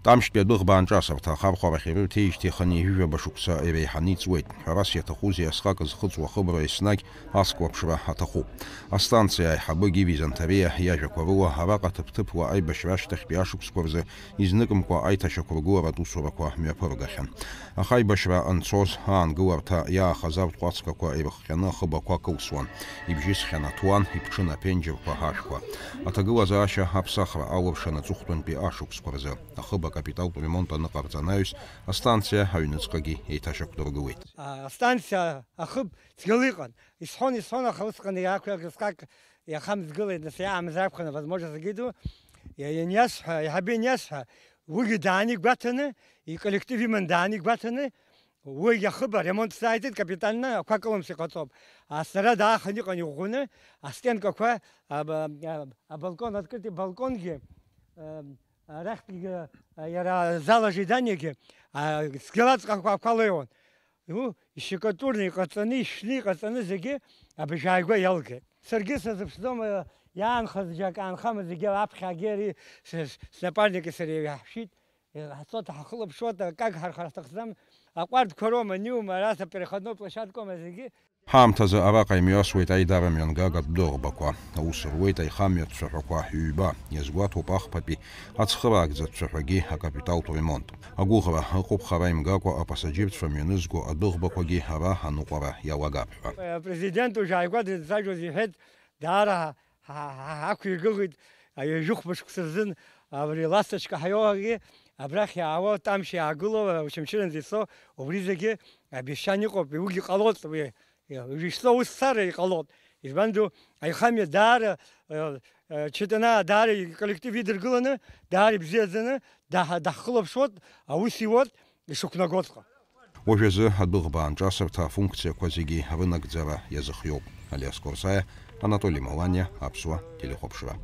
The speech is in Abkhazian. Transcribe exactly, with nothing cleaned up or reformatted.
Тамшьтәи адәыӷба аанҿасырҭа ахархәарахь ирырҭеижьҭеи хынҩажәижәаба шықәса иреиҳаны иҵуеит. Ҳәарас иаҭахузеи, асҟак зхыҵуа ахыбра еснагь аскәаԥшра аҭахуп. Астанциа аиҳабы Гиви Занҭариа иажәақәа рыла, араҟа ҭыԥ-ҭыԥуа аибашьра ашьҭахьтәи ашықәсқәа рзы изныкымкәа аиҭашьақәыргыларатә усурақәа мҩаԥыргахьан. Аха аибашьра анцоз аангыларҭа иаахаз арҭ ҟәацгақәа ирыхҟьаны ахыбақәа кылсуан, ибжьысхьан аҭуан, иԥҽын аԥенџьырқәа ашәқәа. Аҭагылазаашьа аԥсахра алыршан аҵыхәтәантәи ашықәсқәа рзы. Ахыб акапиталтә ремонт аныҟарҵ анаҩс, астанциа аҩныҵҟагьы еиҭашьақәдыргылеит. А, астанциа ахыб цәгьала иҟан. Исҳәон, исҳәон, аха усҟан иаақәҩакыз как иахамҵгылеит, нас иаамыз акәханы, возможно, зегьы ду. Иа-, ианиасҳәа, иаҳабы ианиасҳәа, уигьы дааны игәаҭаны, иколлектив иман дааны игәаҭаны, уи иахыб аремонт сзааиҵеит, капитально ақәа кылымс иҟаҵоуп. Асара даахан иҟан иӷәӷәаны, астенкақәа, аба-, а-, абалкон, открытый балконгьы, а, арахьтәигьы, а, иара азал ожиданиагьы, а, цәгьалаҵәҟьақәа ақәа леиуан. Ишьакатурны иҟаҵаны, ишьны иҟаҵаны зегьы абжьааигәа иалгеит. Саргьы сазыԥшӡом, иаанхаз џьак аанхама, зегьы аԥхьа агьери с-, с-, снапарники сареи иаҳшьит. Ҳцоит, ҳахылаԥшуеит, акагь ҳархар ҳҭахӡам. Аҟәардәқәа роума, аниума, ара переходной площадкоума, зегьы. Ҳаамҭазы араҟа имҩасуеит аидара мҩангагатә дәыӷбақәа. Аус руеит аихамҩатә цәаҳәақәа ҩба, иазгәаҭоуп ахԥатәи ацхыраагӡатә цәаҳәагьы акапиталтә ремонт. Агәыӷра ыҟоуп хара имгакәа апасаџьырцәа мҩанызго адәыӷбақәагьы ара аныҟәара иалагап ҳәа. Апрезидент уажә ааигәа дызцәажәоз иҳәеит, даара ҳа-, ҳа-, ҳа-, ҳақәиргылеит, ҩажәи хәба шықәса рзын абри ласточка ҳаиоуагьы, абрахь иаауа, Тамшь иаагыло, Очамчыранӡа ицо, убри зегьы обещание ыҟоуп, уигьы ҟалоит, уи, уажәы ишьҭоу ус цара иҟалоит. Избан ду, аихамҩа даара, э, э, Чытана даара иколлектив идыргыланы, даара ибзиаӡаны даҳ-, даҳхылаԥшуеит, аус иуеит, ишықәнагоҵәҟьа. Уажәазы адәыӷба аанҿасырҭа афункциақәа зегьы рынагӡара иазыхиоуп. Алиас Корсаиа, Анатоли Маланиа, Аԥсуа телехәаԥшра.